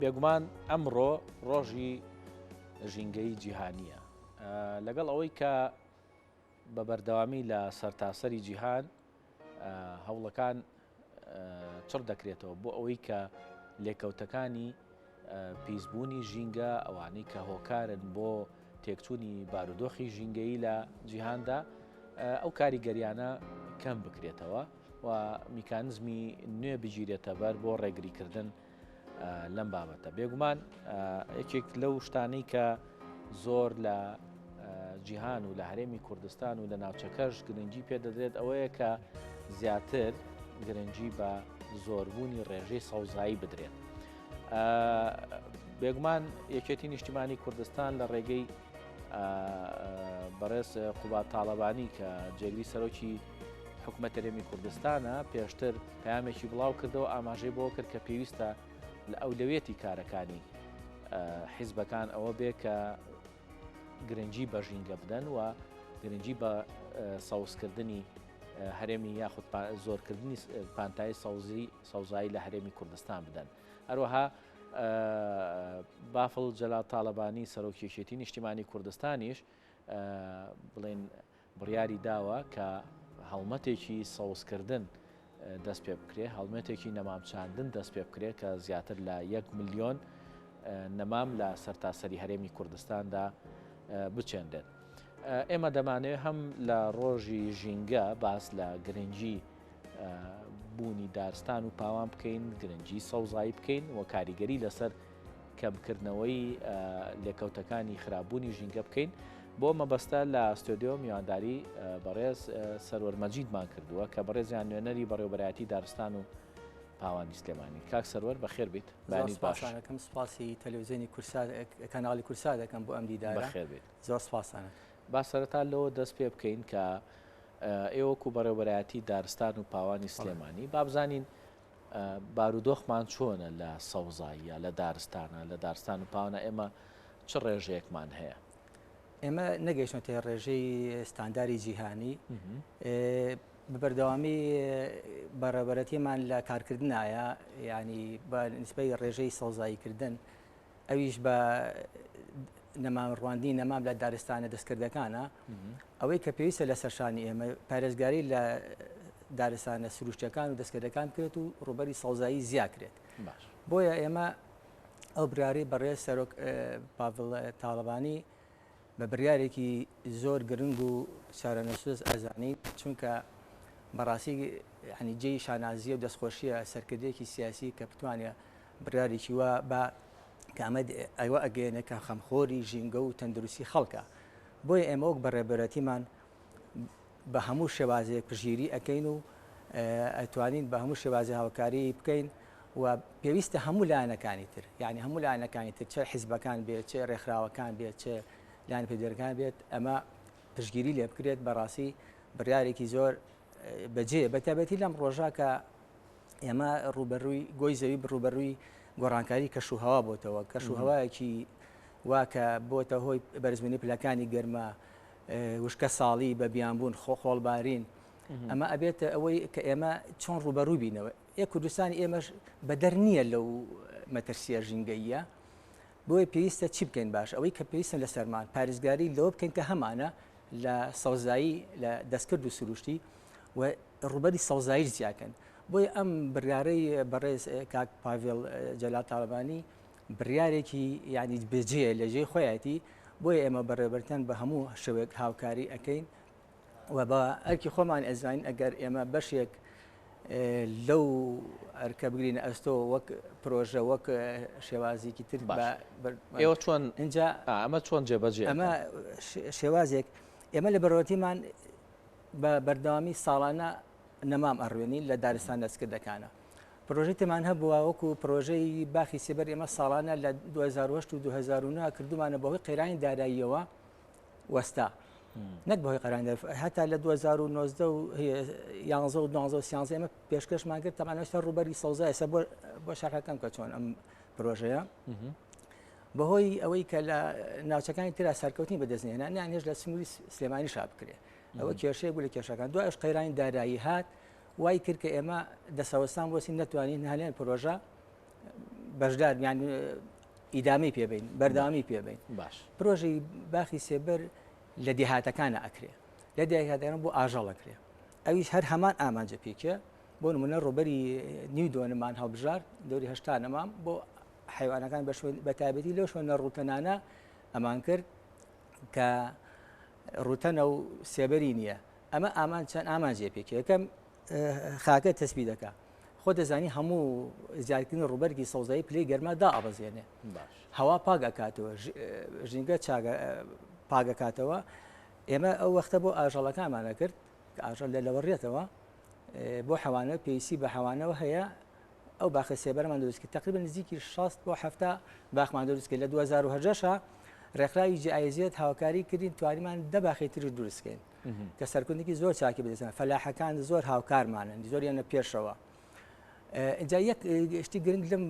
بێگومان ئەمڕۆ ڕۆژی ژینگەی جیهانییە. لەگەڵ ئەوەی کە بە بەردەوامی لە سەرتاسەری جیهان هەوڵەکان چڕ دەکرێتەوە بۆ ئەوەی کە لێکەوتەکانی پیسبوونی ژینگە ئەوانەی کە هۆکارن بۆ تێکچوونی بارودۆخی ژینگەیی لە جیهاندا ئەو کاریگەریانە کەم بکرێتەوە و میکانزمی نوێ بگیرێتە بەر بۆ ڕێگریکردن لەم بابەتە. بێگومان یەکێک لەو شتانەی کە زۆر لە جیهان و لە هەرێمی کوردستان و لە ناوچەکەش گرنگی پێدەدرێت ئەوەیە کە زیاتر گرنگی بە زۆربوونی ڕێژەی سەوزایی بدرێت. بێگومان یەکێتی نیشتیمانی کوردستان لە ڕێگەی بەڕێز قوباد تاڵەبانی کە جێگری سەرۆکی حکومەت هەرێمی کوردستانە پێشتر پەیامێکی بڵاو کردەوە ئاماژەی بۆ کرد کە پێویستە لە ئەولەویەتی کارەکانی حیزبەکان ئەوە بێ کە گرنگی بە ژینگە بدەن و گرنگی بە سەوزکردنی هەرێمی یاخود زۆرکردنی پانتایی سەوزی سەوزایی لە هەرێمی کوردستان بدەن. هەروەها بافڵ جەلال تاڵەبانی سەرۆکی یەکێتی نیشتیمانی کوردستانیش بڵێن بڕیاری داوە کە هەڵمەتێکی سەوزکردن دەست پێ بکرێ، هەڵمەتێکی نەمام چاندن دەست پێ بکرێت کە زیاتر لە یەک ملیۆن نەمام لە سەرتاسەری هەرێمی کوردستاندا بچێنرێت. ئێمە دەمانەوێت هەم لە ڕۆژی ژینگە باس لە گرنگی بوونی دارستان و پاوان بکەین، گرنگی سەوزایی بکەین و کاریگەری لەسەر کەمکردنەوەی لێکەوتەکانی خراپبوونی ژینگە بکەین. بۆ مەبەستە لە ستۆدیۆ میوانداری بەڕێز سەروەر مەجیدمان کردووە کە بەڕێزیان نوێنەری بەڕێوەبەرایەتی دارستان و پاوانی سلێمانی. کاک سەروەر بەخێر بیت. بەیانیت باش. زۆر سپاستان ئەکەم، سپاسی تەلەڤزیۆنی کورسات، کەناڵی کورسات دەکەم بۆ ئەم دیدارە. بەخێر بیت. زۆر سپاستان ئەکەم. با سەرەتا لەوە دەست پێ بکەین کە ئێوە وەکو بەڕێوەبەرایەتی دارستان و پاوانی سلێمانی با بزانین بارودۆخمان چۆنە لە سەوزاییە لە دارستانە لە دارستان و پاوانە ئێمە چ ڕێژەیەکمان هەیە؟ ئێمە نەگەیشتۆتە ڕێژەی ستانداری جیهانی بە بەردەوامی بەڕێوەبەرەتیمان لە کارکردنایە ینی بە نسبەی ڕێژەی سەوزاییکردن ئەویش بە نەمام ڕواندنی نەمام لە دارستانە دەستکردەکانە ئەوەی کە پێویستە لە سەرشانی ئێمە پارێزگاری لە دارستانە سروشتەکان و دەستکردەکان بکرێت و ڕووبەری سەوزایی زیاکرێت بۆیە ئێمە ئەو براری بەڕێز سەرۆک پاڤڵ تاڵەبانی بە بڕیارێکی زۆر گرنگ و چارەنووسساز ئەزانین، چونکە بەڕاستی یانی جێی شانازییە و دەستخۆشییە سەرکردەیەکی سیاسی کە بتوانێ بڕیارێکی وا با کە ئەمە ئەوە ئەگەیەنێ کە خەمخۆری ژینگە و تەندروستی خەڵکە. بۆیە ئێمە وەک بەڕێوەبەرایەتیمان بە هەموو شێوازێک پشتگیری ئەکەین و ئەتوانین بە هەموو شێوازێ هاوکاری بکەین و پێویستە هەموو لایەنەکانی تر یعنی هەموو لایەنەکانی تر چ حیزبەکان بێت چ ڕێکخراوەکان بێت چ لایەن پێدەرەکان بێت ئەمە پشتگیری لێ بکرێت بەڕاستی بڕیارێکی زۆر بەجێ بە تایبەتی لەم ڕۆژە کە ئێمە ڕوبەرووی گۆی زەوی ڕوبەرووی گۆڕانکاری کەش و هەوا بۆتەوە کەش و هەوایەکی وا کە بۆتە هۆی بەرزبوونی پلەکانی گەرما وشکە ساڵی بە بیانبوون خۆ خۆڵبارین ئەمە ئەبێتە ئەوەی کە ئێمە چۆن ڕوبەروو بینەوە ئێ کوردستانی ئێمەش بەدەر نییە لەو مەترسیە ژینگەییە بۆیە پێویستە چی بکەین باش ئەوەی کە پێویستە لە سەرمان پارێزگاری لەوە بکەین کە هەمانە لە سەوزایی لە دەستکرد و سروشتی و ڕووبەری سەوزاییش زیاکەن بۆیە ئەم بڕیارەی بەڕێز کاک پاڤێڵ جەلال تاڵەبانی بڕیارێکی یعنی بێجێیە لە جێی خۆیەتی بۆیە ئێمە بەڕێوەبەرتان بە هەموو شێوەیەک هاوکاری ئەەکەین و بە ئەرکی خۆمان ئەزانین ئەگەر ئێمە بەشێک لەو ئەرکە بگرینە ئەستۆ وەک پرۆژە وەک شێوازێکی تر ئێوە چۆن اینجا ئەمە چۆن جێبەجێ ئەمە شێوازێک ئێمە لە بەرەوەتیمان بە بەردەوامی ساڵانە نەمام ئەڕوێنین لە دارستان دەستکردەکانە. پرۆژەی ترمان هەبووە وەکو پرۆژەی باخی سێبەر ئێمە ساڵانە لە 2008 و 2009 کردومانە بەهۆی قەیرانی داراییەوە وەستا نەک بەهۆی قەران هەتا لە 2019 و 11 و 12 و 13 ئێمە پێشکەشمان کرد تەمان ئێستا ڕووبەری سەوزە ئێستا بۆ بۆ شارەکەم کە چۆن ئەم پرۆژەیە بەهۆی ئەوەی کە لە ناوچەکانی ترا سەرکەوتنی بەدەستنێنا نیان هێش لە سنووری سلێمانی شا بکرێ ئەوە کێشەیە بوو لە کێشەکان دوایش قەیرانی دارایی هات وای کرد کە ئێمە دەسەوەستان بۆسین نەتوانین هەلێن پرۆژە بەشدار یان ئیدامەی پێ بین بەردەوامی پێ بین باش پرۆژەی باخی سێبەر لە دێهاتەکانە ئەکرێ لە دێهاتەکان بۆ ئاژەڵ ئەکرێ ئەویش هەر هەمان ئامانجە پێکێ بۆ نمونە ڕوبەری نیو دۆنمان هەڵبژارد دەوری 80 نەمام بۆ حیوانەکان بە شوێن بە تایبەتی لەو شوێنە ڕوتەنانە ئەمان کرد کە ڕوتەنە و سێبەری نییە ئەمە ئامان چەند ئامانجێ پێکێ یەکەم خاکە تەسبی دەکا خۆ دەزانی هەموو زیادکردنی ڕووبەرگی سەوزایی پلەی گەرما دائەبەزێنێ هەوا پاک ئەکاتەوە ژینگە چاگە پاگەکاتەوە ئێمە ئەو وەختە بۆ ئاژەڵەکانمانە کرد کە ئاژەڵ لە لەوەڕێتەوە بۆ حەوانە پێویستی بە حەوانەوە هەیە ئەو باخە سێبەرمان دروست کرد تقریبا نزیکی 60 بۆ 70 باخمان دروست کرد لە 2018 ڕێکخراوی GIZ هاوکاری کردین توانیمان دە باخی تریش دروست کەین کە سەرکوندێکی زۆر چاکی بەدەستان فەلاحەکان زۆر هاوکارمانن زۆریانە پێشەوە اینجا یەک شتی گرنگ لەم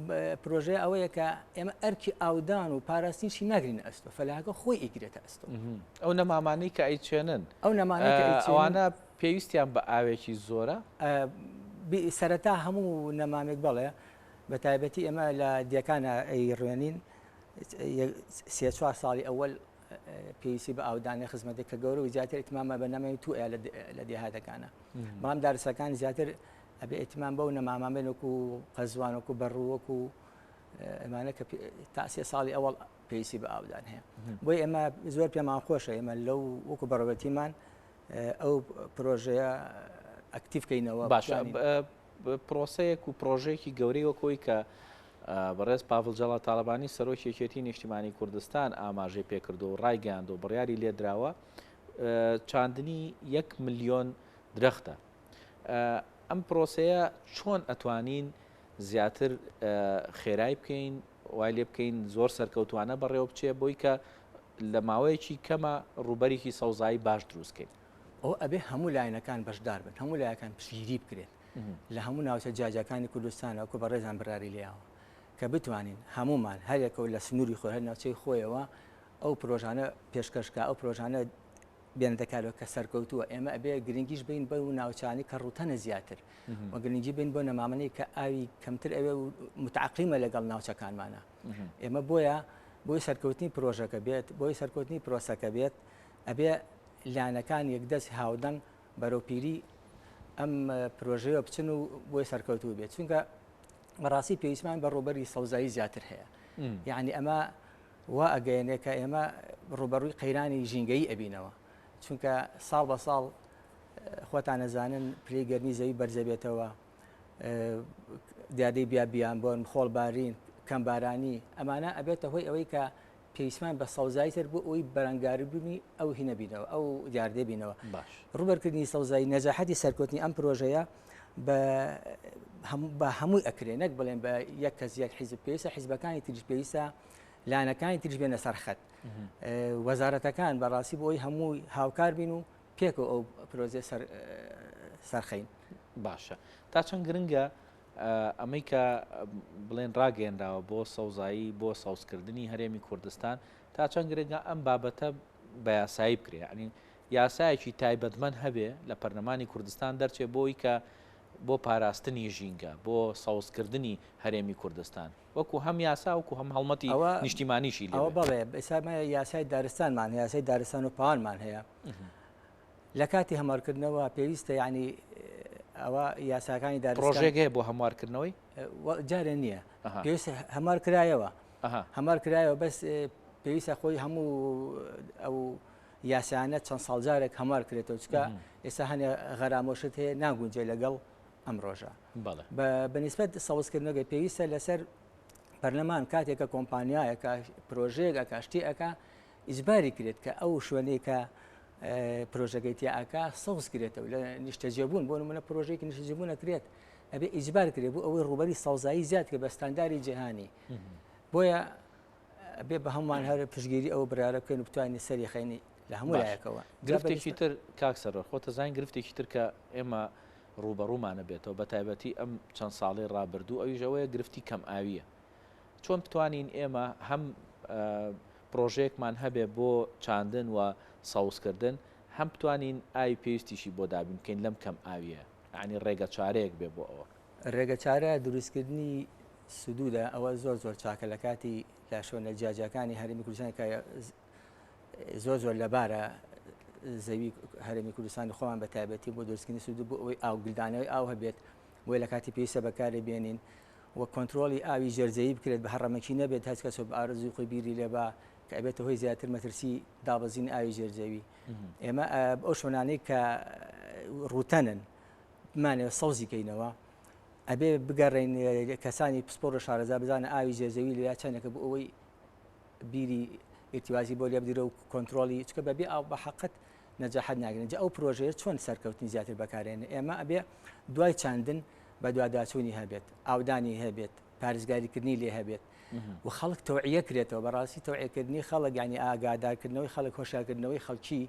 پرۆژەیە ئەوەیە کە ئێمە ئەرکی ئاودان و پاراستنیشی ناگرین ئەستۆ فەلاحەکە خۆی ئیگرێتە ئەستۆ ئەو نەمامانەی کە ئەیچێنن ئەو نەمانەی کە ئەیچێنن ئەوانە پێویستیان بە ئاوێکی زۆرە؟ سەرەتا هەموو نەمامێک بەڵێ بە تایبەتی ئێمە لە دێکانە ئەیڕوێنین سێ چوار ساڵی ئەوەل پێویستی بە ئاودانە خزمەتێک کە گەورە و زیاتر ئیتمامە بە نەمامی تو لە دێهاتەکانە بەڵام دارسەکان زیاتر ئەبێ ئیتمام بەو نەمامان بێن وەکو قەزوان وەکو بەڕوو وەکو ئەمانە کە تا سێ ساڵی ئەوەڵ پێویستی بە ئاودان هەیە بۆی ئێمە زۆر پێمان خۆشە ئێمە لەو وەکو بەڕێوەتیمان ئەو پرۆژەیە ئەکتیڤ کەینەوە باشە پرۆسەیەک و پرۆژەیەکی گەورەی وەکۆی کە بەڕێز پاڤڵ جەڵال تاڵەبانی سەرۆکی یەکێتی نیشتیمانی کوردستان ئاماژەی پێکردو و ڕایگەیاندو بڕیاری لێدراوە چاندنی یەک ملیۆن درەختە. ئەم پرۆسەیە چۆن ئەتوانین زیاتر خێرای بکەین وای لێ بکەین زۆر سەرکەوتوانە بەڕێوە بچێ بۆی کە لە ماوەیەکی کەمە ڕووبەرێکی سەوزایی باش دروست کەین؟ ئەوە ئەبێ هەموو لایەنەکان بەشدار بن، هەموو لایەکان پشتگیری بکرێت. لە هەموو ناوچە جیاجیاکانی کوردستانە وەکو بەڕێزان بڕیاری لێیاوە کە بتوانین هەموومان هەر یەکەو لە سنووری خۆی هەر ناوچەی خۆیەوە ئەو پرۆژانە پێشکەش کا ئەو پرۆژانە بێنێتە کارەوە کە سەرکەوتووە ئێمە ئەبێ گرنگیش بین بەو ناوچانەی کە ڕووتەنە زیاتر و گرنگی بین بۆ نەمامەنەی کە ئاوی کەمتر ئەوێ و متعقیمە لەگەڵ ناوچەکانمانە ئێمە بۆیە بۆی سەرکەوتنی پرۆژەکە بێت بۆی سەرکەوتنی پرۆسەکە بێت ئەبێ لایەنەکان یەکدەست هاودەنگ بەرەو پیری ئەم پرۆژەیە بچن و بۆی سەرکەوتوو بێت چونکە بەڕاستی پێویستمان بە ڕووبەری سەوزایی زیاتر هەیە یعنی ئەمە وا ئەگەیەنێ کە ئێمە ڕوبەڕووی قەیرانی ژینگەیی ئەبینەوە چونکە ساڵ بە ساڵ خۆتان نەزانن پلەی گەرمی زەوی بەرزەبێتەوە دیادەی بیابیان بۆن خۆڵبارین کەمبارانی ئەمانە ئەبێتە هۆی ئەوەی کە پێویستمان بە سەوزایی تر بۆ ئەوەی بەرەنگاربوونی ئەو هینە بینەوە ئەو دیاردەیە بینەوە. باش. ڕووبەرکردنی سەوزایی نەجاحەتی سەرکەوتنی ئەم پرۆژەیە بە بە هەمووی ئەکرێ نەک بڵێن بە یەک کەس یەک حیزب پێویستە حیزبەکانی تریش پێویستە لایەنەکانی تریش بێنە سەر خەت وەزارەتەکان بەڕاستی بۆ ئەوەی هەمووی هاوکار بین و پێکەوە ئەو پرۆژەیە سەر سەرخەین. باشە تا چەند گرنگە ئەمەی کە بڵێن ڕاگەیەنراوە بۆ سەوزایی بۆ سەوزکردنی هەرێمی کوردستان تا چەند گرنگە ئەم بابەتە بە یاسایی بکرێ یعنی یاسایەکی تایبەتمەند هەبێ لە پەرلەمانی کوردستان دەرچێ بۆی کە بۆ پاراستنی ژینگە بۆ سەوزکردنی هەرێمی کوردستان وەکو هەم یاسا وەکو هەم هەڵمەتی نیشتیمانیشی لێ ئەوە بەڵێ ئێستا یاسای دارستانمان هەیە یاسای دارستان و پاوانمان هەیە لە کاتی هەموارکردنەوە پێویستە یعنی ئەوە یاساکانی دارستان پرۆژێک هەیە بۆ هەموارکردنەوەی؟ جارێ نییە پێویستە هەموار کرایەوە هەموار کرایەوە بەس پێویستە خۆی هەموو ئەو یاسانە چەند ساڵ جارێک هەموار کرێتەوە چکە ئێستا هەنێ غەرامۆشت هەیە ناگونجێ لەگەڵ ئەم ڕۆژە بەنیسبەت سەوزکردنەکە پێویستە لەسەر پەرلەمان کاتێک کە کۆمپانیایەکە پرۆژەیەک ئەکا شتی ئەکا ئیجباری کرێت کە ئەو شوێنەی کە پرۆژەکەی تیا ئەکا سەوز کرێتەوە لە نیشتەجێبوون بۆ نمونە پرۆژەیەکی نیشتەجێبوون ئەکرێت ئەبێ ئیجبار کرێت بۆ ئەوەی ڕووبەری سەوزایی زیاد کرێت بە ستانداری جیهانی بۆیە ئەبێ بە هەمووان هەر پشتگیری ئەو بڕیارە بکەین و بتوانین سەری خەینی لە هەموو لایەکەوە. گرفتێکی تر کاک سەروەر خۆتە زانین گرفتێکی تر کە ئێمە ڕووبەڕوومانە بێتەوە بە تایبەتی ئەم چەند ساڵەی ڕابردوو ئەویش ئەوەیە گرفتی کەم ئاوییە چۆن بتوانین ئێمە هەم پرۆژەیەکمان هەبێ بۆ چاندن و سەوزکردن هەم بتوانین ئاوی پێویستیشی بۆ دابین بکەین لەم کەم ئاویە یانی ڕێگە چارەیەک بێ بۆ ئەوە. ڕێگە چارە دروستکردنی سدودە ئەوە زۆر زۆر چاکە لە کاتی لە شوێنە جیاجیاکانی هەرێمی کوردستان کە زۆر زۆر لەبارە زەوی هەرێمی کوردستانی خۆمان بە تایبەتی بۆ دروستکردنی سود بۆ ئەوەی ئاوگلدانەوەی ئاو هەبێت بۆیە لە کاتی پێویستە بەکاری بێنین و کۆنترۆڵی ئاوی ژێرزەوی بکرێت بە هەڕەمەکی نەبێت هەچ کەس بە ئارەزووی خۆی بیری لێ با کە ئەبێتە هۆی زیاتر مەترسی دابەزین ئاوی ژێرزەوی ئێمە ئەو شوێنانەی کە ڕووتەنن بمانەوە سەوزی کەینەوە ئەبێ بگەڕێین کەسانی پسپۆڕ و شارەزا بزانە ئاوی ژێرزەوی لەویا چەندێکە بۆ ئەوەی بیری ئیرتیوازی بۆ لێبدرێ و کۆنترۆڵی چکە بەبێ ئاو بە حەقت نەجاحەت ناگرن جا ئەو پرۆژەیە چۆن سەرکەوتنی زیاتر بەکارێنێ ئێمە ئەبێ دوای چاندن بە دواداچوونی هەبێت ئاودانی هەبێت پارێزگاریکردنی لێ هەبێت و خەڵک تەوعیە کرێتەوە بەڕاستی تەوعیەکردنی خەڵک ینی ئاگادارکردنەوەی خەڵک هۆشیارکردنەوەی خەڵکی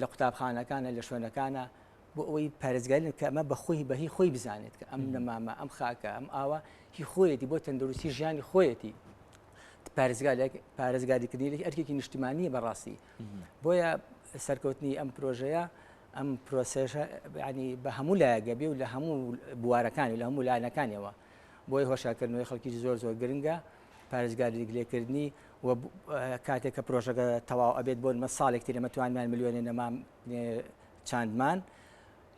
لە قوتابخانەکانە لە شوێنەکانە بۆ ئەوەی پارێزگاری کە ئەمە بە خۆی بە هی خۆی بزانێت کە ئەم نەمامە ئەم خاکە ئەم ئاوە هی خۆیەتی بۆ تەندروستی ژیانی خۆیەتی پارێزگارێک پارێزگاریکردنی لێک ئەرکێکی نیشتیمانیە بەڕاستی بۆیە سەرکەوتنی ئەم پرۆژەیە ئەم پرۆسێشە ینی بە هەموو لایەگە بێ و لە هەموو بوارەکانی لە هەموو لایەنەکانیەوە بۆی هۆشاکردنەوەی خەڵکی زۆر زۆر گرنگە پارێزگاری لێکردنی و کاتێک کە پرۆژەکە تەواو ئەبێت بۆ مە ساڵێک تر ئەمە توانمان ملیۆنێ نەمام چاندمان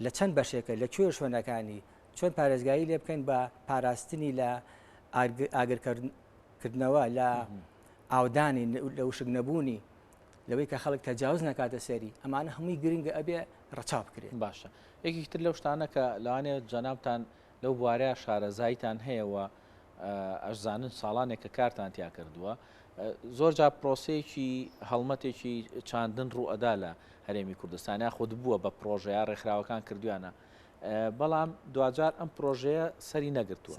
لە چەند بەشێکە لە کوێ شوێنەکانی چۆن پارێزگاری لێ بکەین بە پاراستنی لە ئاگرکردنەوە لە ئاودانی لە وشک نەبوونی لەوەی کە خەڵک تەجاوز نەکاتە سەری ئەمانە هەمووی گرنگە ئەبێ ڕەچاو بکرێت. باشە یەکێکی تر لەو شتانە کە لەوانەیە جەنابتان لەو بوارەیا شارەزاییتان هەیە و ئەشزانن ساڵانێک کە کارتان تیا کردووە زۆر جار پرۆسەیەکی هەڵمەتێکی چاندن ڕوو ئەدا لە هەرێمی کوردستان یاخود بووە بە پرۆژە یا ڕێکخراوەکان کردویانە بەڵام دواجار ئەم پرۆژەیە سەری نەگرتووە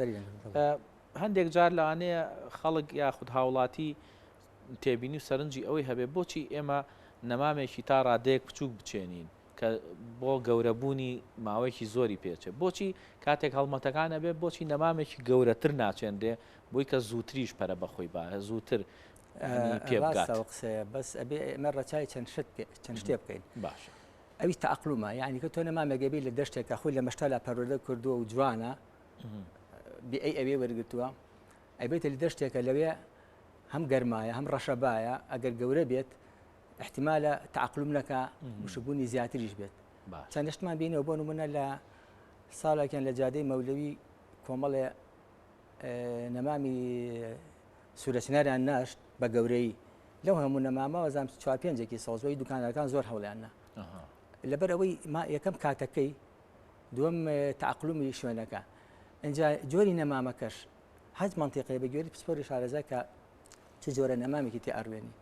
هەندێک جار لەوانەیە خەڵک یاخود هاوڵاتی تێبینی و سەرنجی ئەوەی هەبێ بۆچی ئێمە نەمامێکی تا ڕادەیەک بچووک بچێنین کە بۆ گەورەبوونی ماوەیەکی زۆری پێچێ بۆچی کاتێک هەڵمەتەکان ئەبێ بۆچی نەمامێکی گەورەتر ناچێنرێ بۆی کە زووتریش پەرە بەخۆی با زووتر پێ بگات. ڕاستە ئەو قسەیە بەس ئەبێ ئێمە ڕەچای چەند شت چەند شتێ بکەین باشە. ئەویش تەئەقلومە یعنی کە تۆ نەمامێک ئەبی لە دەشتێک کە خۆی لە مەشتەلا پەروەردە کردووە و جوانە بێ ئەوێ وەرگرتووە ئەبێتە لە دەشتێکە لەوێ هەم گەرمایە هەم ڕەشەبایە ئەگەر گەورە بێت احتیمالە تەعقلوم نەکا وشکبوونی زیاتریش بێت چەند شتمان بینەوە بۆ نمونە لە ساڵێکیان لە جادەی مەولەوی کۆمەڵێ نەمامی سوورەچناریان ناشت بە گەورەی لەو هەموو نەمامە وەزام چوار پێنجێکی سەوزەوەی دوکانەکان زۆر هەوڵیان نا لەبەر ئەوەی ما یەکەم کاتەکەی دووەم تەعقلومی شوێنەکە اینجا جۆری نەمامەکەش هەچ منطقەیە بە گوێری پسپۆری شارەزا کە چ جۆرە نەمامێکی تێ ئەڕوێنی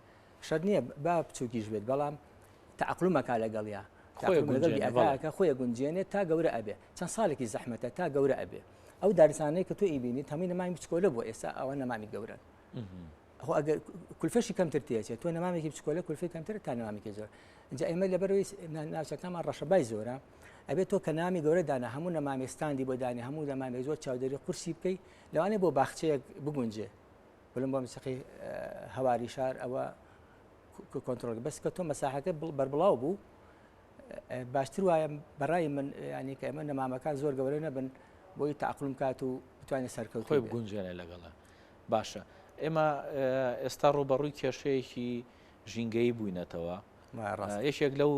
شەرت نییە با بچووکیش بێت بەڵام تەعقلوم ئەکا لەگەڵیا کە خۆی گونجێنێت تا گەورە ئەبێ چەند ساڵێکی زەحمەتە تا گەورە ئەبێ ئەو دارستانەی کە تۆ ئیبینیت هەمووی نەمامی بچکۆلە بووە ئێستا ئەوە نەمامی گەورەن خۆ ئەگەر کولفەشی کەمتر تێچێت تۆ نەمامێکی بچکۆلە کولفەی کەمتر تا نەمامێکی زۆر اینجا ئێمە لەبەرەوەی ناوچەکانمان ڕەشەبای زۆرە ئەبێت تۆ کە نامی گەورە دانا هەموو نەمامی ستاندی بۆ دانی هەموو نەمامێک زۆر چاودێری قورسی بکەی لەوانەیە بۆ باخچەیەک بگونجێ بڵم بۆ مسەقی هەواری شار ئەوە کۆنترۆل بەس کە تۆ مەساحەکە بەربڵاو بوو باشتر وایە بەڕای من ینی کە ئێمە نەمامەکان زۆر گەورە نەبن بۆی تاقلم کات و بتوانێت سەرکەوت خۆی بگونجێنێ لەگەڵە باشە ئێمە ئێستا ڕووبەڕووی کێشەیەکی ژینگەیی بووینەتەوە یەکێک لەو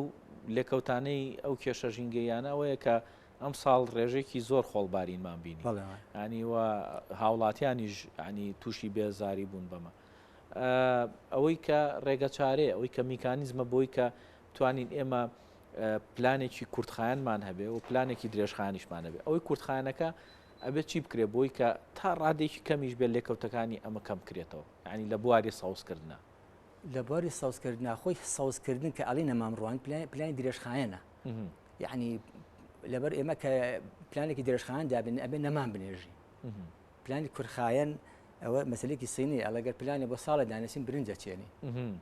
لێکەوتانەی ئەو کێشە ژینگەیانە ئەوەیە کە ئەمساڵ ڕێژەیەکی زۆر خۆڵبارینمان بینی ینی و هاوڵاتیانیش ینی تووشی بێزاری بوون بەمە ئەوەی کە ڕێگە چارەیە ئەوەی کە میکانیزمە بۆی کە توانین ئێمە پلانێکی کورتخایەنمان هەبێ و پلانێکی درێژخایەنیشمان هەبێ ئەوەی کورتخایەنەکە ئەبێت چی بکرێ بۆی کە تا ڕادێکی کەمیش بێت لێکەوتەکانی ئەمە کەم کرێتەوە یعنی لە بواری سەوزکردە لە بواری سەوزکردنا خۆی سەوزکردن کە ئەڵی نەمام ڕوان پلانی درێژخایەنە یعنی لەبەر ئێمە کە پلانێکی درێژخایەن دابن ئەبێ نەمان بنێژی پلانی کورتخایەن ئەوە مەسلێکی سینی ئەگەر پلانێ بۆ ساڵە دانێسین برنجە چێنی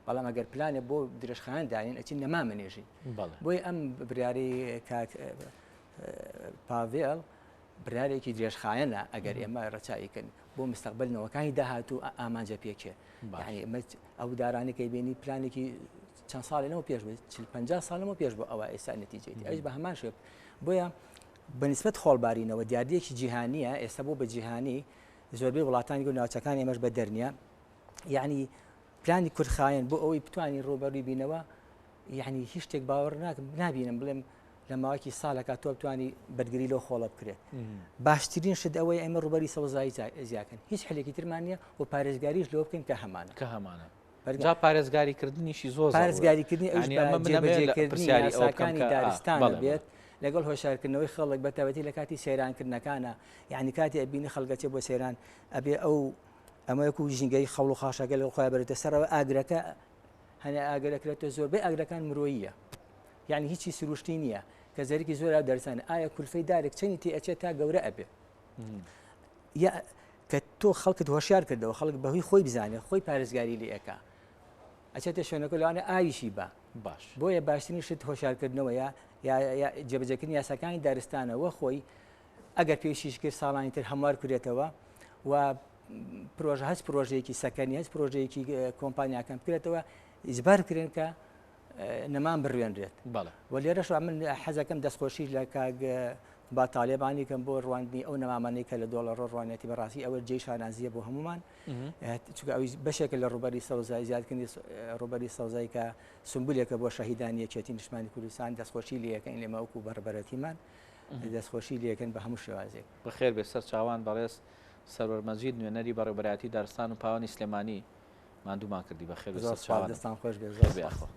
بەڵام ئەگەر پلانێ بۆ درێژخایەن دانین ئەچین نەما منێژی بۆی ئەم بریاری کاک پاڤێڵ بڕیارێکی درێژخایەنە ئەگەر ئێمە ڕەچاوی کەن بۆ مستەقبل نەوەکانی داهاتوو ئامانجە پێکێ یعنی ئێمە ئەو دارانەی کە بینی پلانێکی چەند ساڵێ لەمە پێش بێت 40 ساڵ لەمە پێش بۆ ئەوە ئێستا نەتیجەیەتی ئەویش بە هەمان شێوە بۆیە بەنسبەت خۆڵبارینەوە دیاردەیەکی جیهانیە ئێستا بۆ بە جیهانی. زۆربەی وڵاتانی و ناوچەکانی ئێمەش بەدەر نییە یعنی پلانی کورتخایەن بۆ ئەوەی بتوانین ڕووبەرووی بینەوە یعنی هیچ شتێک باوەڕ ناکەم نابینم بڵێم لە ماوەکی ساڵەکە تۆ بتانی بەرگری لەو خۆڵە بکرێت باشترین شت ئەوەی ئێمە ڕووبەری سەوزایی زیاکەن هیچ حلێکی ترمان نییە و پارێزگاریش لەوە بکەین کە هەمانە کە هەمانە جا پارێزگاری کردنیشی زۆر پارێزگاریکردنی ئەوش جێبەجێکردنی یاساکانی دارستان بێت لەگەڵ هۆشارکردنەوەی خەڵک بە تایبەتی لە کاتی سەیرانکردنەکانە یعنی کاتی ئەبینی خەڵکەچێ بۆ سەیران ئەبێ ئەو ئەمە وەکو ژینگەی خەوڵ و خاشاکە لەگەڵ خۆیان بەرێتە سەرەوە ئاگرەکە هەنێ ئاگرەکرێتە زۆربەی ئاگرەکان مرۆییە یعنی هیچی سروشتی نییە کە زەرکی زۆر دەرسان ئایا کولفەی دارێک چەنی تێ ئەچێت تا گەورە ئەبێ یا کە تۆ خەڵکت هۆشیار کردەوە خەڵک بەهۆی خۆی بزانێت خۆی پارێزگاری لێ ئەکا ئەچێتە شوێنەکە لەوانە ئاویشی بە باش بۆیە باشترین شت هۆشارکردنەوە یا جێبەجێکردنی یاساکانی دارستانەوە خۆی ئەگەر پێویستیش کرد ساڵانی تر هەموار کرێتەوە و پرۆژە هەچ پرۆژەیەکی سەکەنی هەچ پرۆژەیەکی کۆمپانیاکان بکرێتەوە ئیجبار بکرێن کە نەمان بڕوێنرێت و لێرەش من حەزەکەم دەستخۆشی لە کاک با تاالبانی کەم بۆ ڕواندنی ئەو نەمامانەی کە لە دۆڵە ڕۆ ڕوانێتی بەڕاستی ئەوە جێی شانازیە بۆ هەمومان چونکە ئەوی بەشێکە لە ڕوبەری سەوزای زیادکردنی ڕوبەری سەوزای کە سمبولێکە بۆ شەهیدانی یەکێتی نیشتمانی کوردستان دەستخۆشی لەکەین لێمە وەکو بەڕبەرەتیمان دەستخۆشی لەکەن بە هەموو شێوازێک. بەخێر بێ سەر چاوان بەڕێز سەروەر مەجید نوێنەری بەڕێوبەرایەتی دارستان و پاوانی سلێمانی ماندوومان کردی بەخێر بێ زۆر سەر سوپاس چاوانت دەستان خۆش بێ زۆر خێر بێ سوپاس. یاخوا.